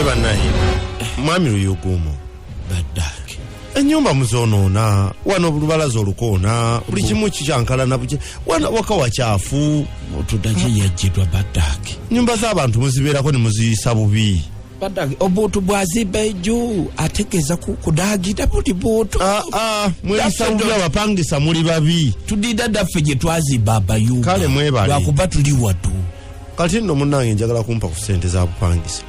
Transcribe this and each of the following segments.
Banaye, mwami Luyuguumo. Baddake. Ennyumba muzonoona wano, olubalaza olukoona, buli kimu kikyankalana, wano waka wakyafu. Otudaki yajjidwa, baddake. Nyumba z'abantu muzibeerako ne muziyisa bubi. Baddake, obuntu bwazimba ejo ategeeza kudagira buli buntu. Ah, ah, mweyisa bubi, abapangisa muli babi. Tudida daffe gye twazimba abayumba. Kale mwebale. Lwakuba tuli watu. Kati nno munnange, njagala kumpa ku ssente za bupangisa,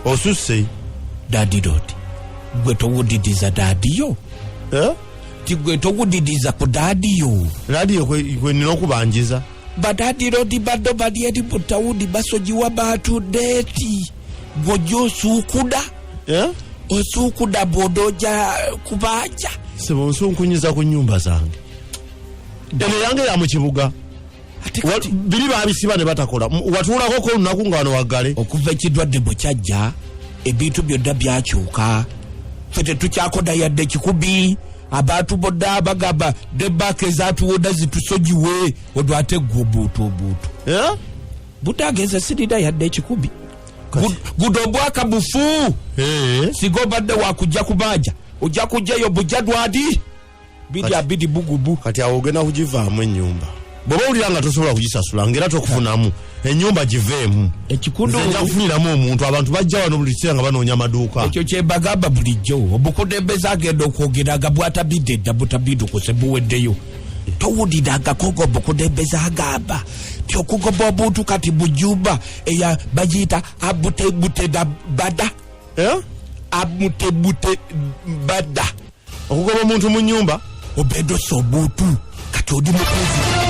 osusse. Daddy lord, gwe towudidiza daadiyo. Eh? Ti gwe towudidiza ku daadiyo. Radiyo kwe nina okubanjiza. Ba daddy lord baddo bali eri mu tawuni, basojiwa batudde eti gwojja osuukuda. Eh? Osuukuda bw'odooja kubanja. Sebo, nsunkunyiza ku nyumba zange, eno yange ya mu kibuga. Ate kati Biri babisiba ne batakola. Watuulako ko olunaku nga wano waggale. Okuva ekirwadde bwe kyajja, ebintu byonna byakyuka. Ffe tetukyakoda yadde kikubi. Abantu bonna bagamba nebanka ezatuwoda zitusojiwe, olwo ate gwe obuutu obuutu. Eh? Butagenze, sirina yadde ekikubi. Kati. Guno omwaka mufu. Eh. Singa obadde wakujja kubanja, ojja kujjayo bujja dwadi biri Kati. abiri bugubu. Kati awo ogenda kugivaamu ennyumba bw'oba owulira nga tosobola kugisasula, ngaera tokufunamu ennyumba, giveemu. Ekikudu. Nze nja kufuniramu omuntu. Abantu bajja wano buli kiseera nga banoonya amaduuka. Ekyo kyembagamba bulijjo, obukulembeze agenda okwogera nga bwatabidde edda, butabidukuse, buweddeyo. Towulirangako nga obukulembeze agamba ti okugoba omuntu kati mujumba eya bagiyita abutebuteda bada? Eh? Amutebute bada. Okugoba omuntu mu nyumba. Obedosa omuntu kati oli mukozi.